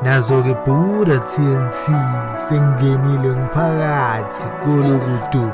Nazo-ke Buddha TNT sengingenile ngiphakathi kolokudu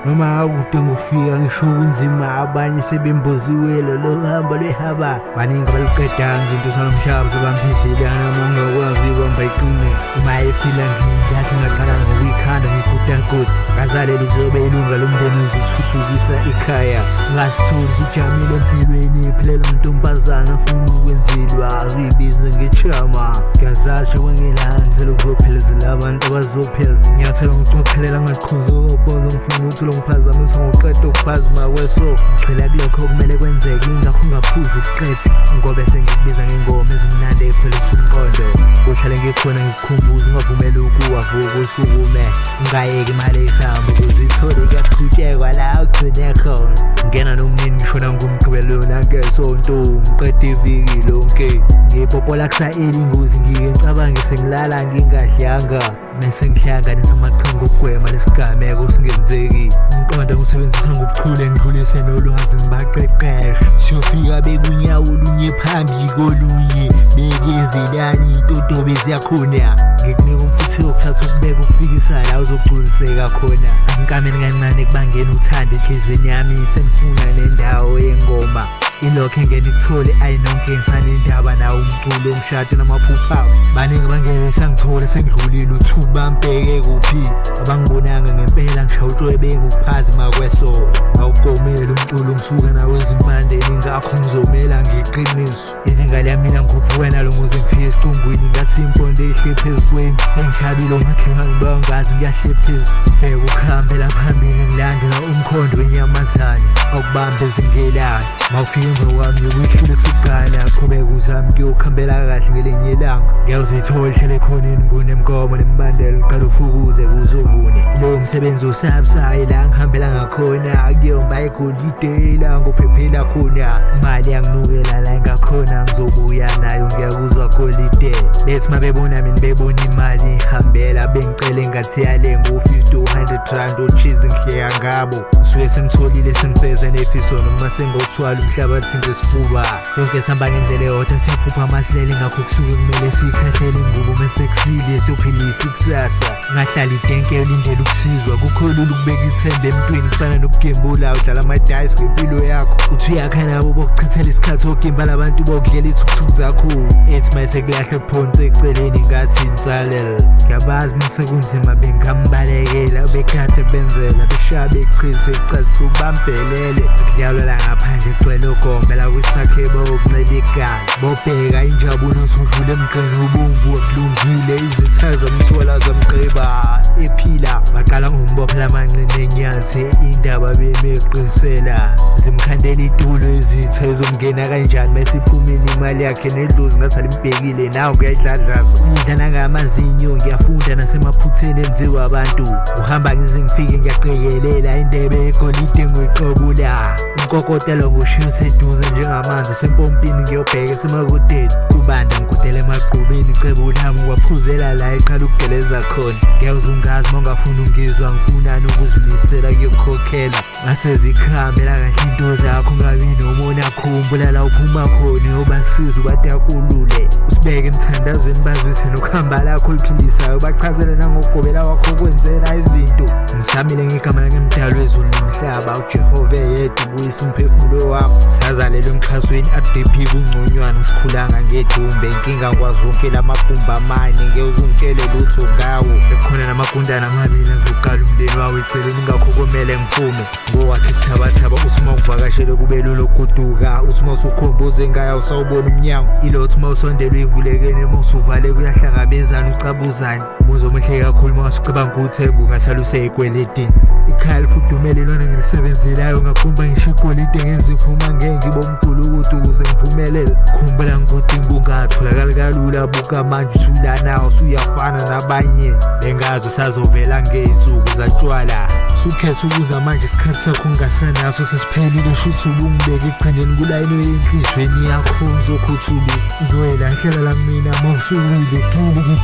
noma akude ngufika ngisho kunzima abanye sebemboziwe lolo hambo lwehaba baningi abaluqedanga izinto zalo mhlaba sebamphidlelana uma ungakwazi uyibamba iqine uma efila ngiyakhe ngaqala ngokuyikhanda ngigudaguda ngazalela ukuzobe ilunga lomndeni ngizothuthukisa ikhaya ngasitholi sijamile empilweni ephilela ntombazana afuna ukwenzelwa azibize ngechama ngiyazasho kwangelanga ngicela ukuzophelezela abantu abazophela ngiyathela ngicophelela ngaqhuzu ngobhozo ngifuna ukuthi lo ngiphazamisa ngoqeda ukuphazima kweso ngigxila kulokho okumele kwenzeke ingakho ngaphuzi ukuqeda ngobe sengikubiza ngengoma ezimnandi ey'pholisa umqondo uhlale ngikhona ngikukhumbuza ungavumeli ukuwa vuka usukume ungayeki imali eyisamba ukuze ithole kuyaqhutshekwa la ugcine khona ngena nomnini ngisho nangumgqibelo nangesonto ngiqeda iviki lonke ngipopola kusa-eli ingozi ngike ngicabange sengilala ngingadlanga mese ngihlanganisa amaqhinga okugwema lesigameko singenzeki umqondo ngiwusebenzisa ngobuchule ngidlulise nolwazi ngibaqeqeshe siyofika bekunyawo olunye phambi kolunye bekezelani itotobe ziyakhona ngikunika umfutho wokuthatha ukubeka ukufikisa la uzogculiseka khona angikameni kancane kubangena uthando enhliziyweni yami senifuna nendawo yengoma ilokho engene ikuthole ayi nonke ngisanendaba nawo umculo umshado namaphupha baningi bangeke besangithola sengidlulile uthuba mbheke kuphi abangibonanga ngempela ngishawutshwe bengukuphazima kweso awugomele umculo ngisuka nawo ezimpandeni ngakho ngizomela ngeqiniso Izinga lami mina ngikhuphuka nalo ngoze ngifike esicongweni ngathi impondo ehle phezu kwendlu sengishabile omakhelwane bangazi ngiyahlepheza bheka ukuhambela phambili ngilandela umkhondo wenyamazane awubambe ezingelayo mawufika emva kwami yokuyihlule kusuqala qhubeka uzame kuyokuhambela kahle ngelinye ilanga ngiyawuzithola ihlele khona inguni emgomo nemibandela uqala ufukuze kuzovune lowo msebenzi usabusayi la ngihambela ngakhona kuyomba igolide ilanga uphephela khona imali yanginukela la ngakhona ngizobuya nayo ngiyakuzwa golide bethi uma bebona mina bebona imali ihambela bengicele ngathi yale ngo-50 100 rand ocheese ngihleka ngabo ngisuke sengitholile sengifeze nefiso noma sengothwala umhlabathi ngesifuba sonke sihamba ngendlela eyodwa siyaphupha amasilele ngakho kusuke kumele siyikhahlele ingubo mesekusile siyophilisa ikusasa ngahlala idenke ulindele ukusizwa kukho lula ukubeka ithemba emntwini kufana nokugembula udlala amadayisi ngempilo yakho uthi uyakha nabo bokuchithela isikhathi ogimba labantu bokudlela iy'thukuthuku zakho ethi uma sekulahle phonse eceleni ngathi insalelo ngiyabazi uma sekunzima bengambalekela bekade benzela beshaya bechithe icathi ubambelele kudlalwa la ngaphandle gcwele ugombe la kwisakhe bokuncela igazi bobheka injabulo usudlula emgqeni ubomvu akulungile izitha zamthola zamgqiba ephila baqala ngombophela amanqina enyathi indaba bemeqisela zimkhandela itulo izitha ezomngena kanjani mesiphumile imali yakhe nedlozi ngathi alimbhekile nawe kuyadladlaza udla nangamazinyo ngiyafunda nasemaphutheni enziwa abantu uhamba ngize ngifike ngiyaqikelela indebe yegolide ngiyiqobula umkokotelo ngushiya useduze njengamanzi sempompini ngiyobheka esemakudeni kubanda ngigudela emagqubeni icebo lami kwaphuzela la eqala ukugeleza khona ngeke ungazi uma ungafuni ungizwa ngifunani ukuzimisela kuyokukhokhela ngase zikhambela kahle into zakho ungabi nomona khumbula la uphuma khona uyobasiza ubatakulule usibeke emthandazweni bazise nokuhamba lakho oluphilisayo bachazele nangokugobela kwakho kwenzela izinto ngisamile ngegama lakemdalo wezulu nomhlaba ujehova eyedwa ubuyisa umphefumulo wami sazalelwa emxhasweni RDP kungconywana sikhulanga ngedumbe inkinga ngikwazi wonke lamagumbi amane ngeke uzungitshele lutho ngawo ekhona namagundana amabili azoqala umndeni wawo eceleni ngakho komele ngiphume ngowakhe isithabathaba uthi uma uvakashele kube lula ukugoduka uthi uma usukhomba ngaya usawubona umnyango ilo uthi uma usondela uyivulekene uma usuvale kuyahlangabezana ucabuzane Umuzi omuhle kakhulu uma ngasucabanga ukuwuthenga ungasala useyikweletini. Ikhaya lifudumele lona ngilisebenzelayo ngakhumba ngisho igolide ngenzipho uma ngeke ngibe umgulukudu ukuze ngiphumelele. Khumbula ngikudinga ungatholakali kalula buka manje uthulana usuyafana nabanye. Bengazi usazovela ngey'nsuku zatshwala. Sukhetha ukuza manje isikhathi sakho ungasanaso sesiphelile shuthi ubungibeke ekugcineni kulayini oyenhlizweni yakho ngizokhuthulisa. Uzoyilahlela la kumina uma usuwile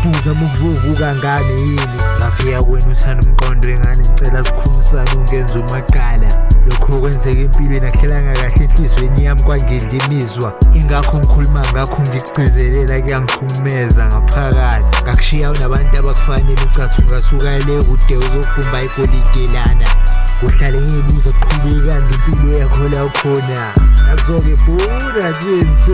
kuduza uma kuzovuka ngane yini. Ngafika kuwena usanomqondo wengane, ngicela sikhulumisane ungenza umaqala. Lokhu okwenzeka empilweni akuhlelanga kahle enhliziyweni yami, kwangidla imizwa. Ingakho ngikhuluma ngakho ngikugcizelela, kuyangihlukumeza ngaphakathi. Ngakushiya unabantu abakufanele ucathu, ngasuka le kude uzogumba igolide lana. Kuhlale ngiyibuza kuqhubekani ngempilo yakho la ukhona. Nazo-ke bhura TNT.